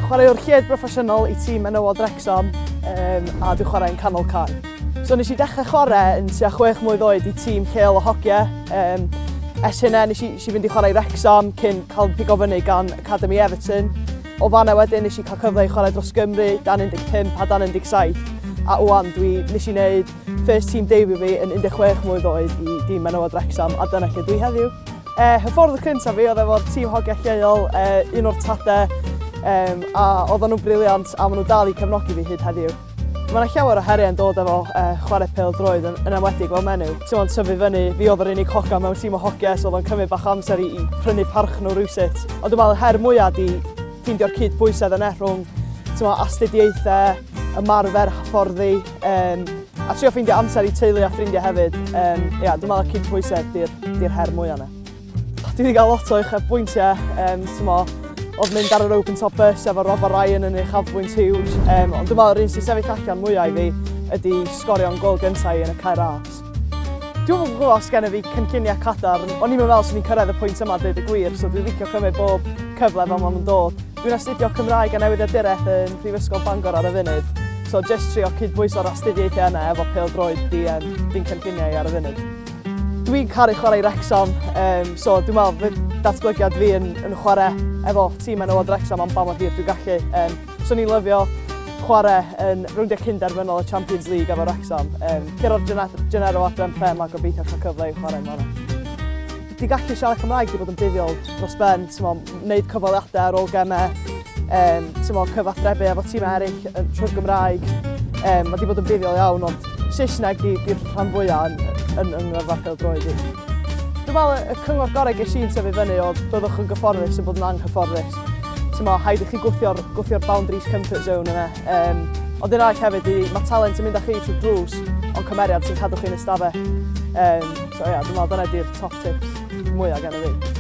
chwaraewr lled broffesiynol i tîm menywod Wrecsam um, a dwi'n chwarae yn canol cae. So nes i dechrau chwarae yn tua 6 mlwydd oed i tîm lleol o hogia. Um, ers hynna nes i, nes i fynd i chwarae i Wrecsam cyn cael pigo fyny gan Academy Everton. O fanna wedyn nes i cael cyfle i chwarae dros Gymru dan 15 a dan 17 a wwan dwi nes i wneud first team debut fi yn 16 mlwydd oed i dîm menywod Wrecsam a dyna lle dwi heddiw. E, hyfforddwr cyntaf fi oedd efo'r tîm hogia lleol, e, un o'r tadau, um, a oedden nhw'n briliant a maen nhw dal i cefnogi fi hyd heddiw. Mae yna llawer o heriau'n dod efo chwarae pêl-droed yn, yn enwedig fel menyw. Ti'n meddwl, tyfu fyny, fi oedd yr unig hogan mewn tîm o hogia, so oedd o'n cymryd bach o amser i, i prynu parch nhw rhywsut. Ond dwi'n meddwl, yr her mwyaf di ffeindio'r cyd-bwysedd yna rhwng ti'n meddwl, astudiaethau, ymarfer, hyfforddi, um, a trio ffeindio amser i teulu a ffrindiau hefyd. Um, ia, dwi'n meddwl y cyd-bwysedd di'r di her mwyaf yna. Dwi wedi cael lot o uchafbwyntiau, um, mo, oedd mynd ar yr open top bus efo Robert Ryan yn uchafbwynt huge, um, ond dwi'n meddwl yr un sy'n sefyll allan mwyaf i fi ydy sgorio'n gol gyntaf i yn y Cae Ras. Dwi'n yn gwybod os gen i fi cynlluniau cadarn, o'n i'n meddwl swn i'n cyrraedd y pwynt yma dweud y gwir, so dwi'n licio cymryd bob cyfle fel maen nhw'n dod. Dwi'n astudio Cymraeg a Newyddiaduraeth yn Prifysgol Bangor ar y funud, so just trio cydbwyso'r astudiaethau yna efo pêl-droed di, um, di'n cynlluniau i ar y funud. Dwi'n caru chwarae i Wrexham, um, so dwi'n meddwl fydd datblygiad fi yn, yn chwarae efo tîm menywod Wrexham am ba mor hir dwi'n gallu. Um, so ni'n lyfio chwarae yn rowndiau cyn-derfynol y Champions League efo Wrexham. Um, curo'r Gennaro adre yn Prem a gobeithio cael cyfle i chwarae yn fanna. Di gallu siarad Cymraeg di bod yn buddiol dros ben, ti'n wneud cyfweliadau ar ôl gemau, um, ti'n cyfathrebu efo tîmau eraill trwy'r Gymraeg. Um, mae di bod yn buddiol iawn, ond Saesneg di, di'r rhan fwyaf yn, yn, yng ngyrfa pêl-droed i. Dwi'n meddwl y cyngor gorau ges i'n tyfu fyny oedd byddwch yn gyfforddus yn bod yn anghyfforddus. Ti'n meddwl, haid i chi gwthio'r gwthio boundaries comfort zone yna. Um, ond un arall hefyd, i, mae talent yn mynd â chi trwy drws, ond cymeriad sy'n cadw chi'n ystafell. Um, so ia, yeah, dwi'n meddwl dyna di'r top tips mwyaf gen i fi.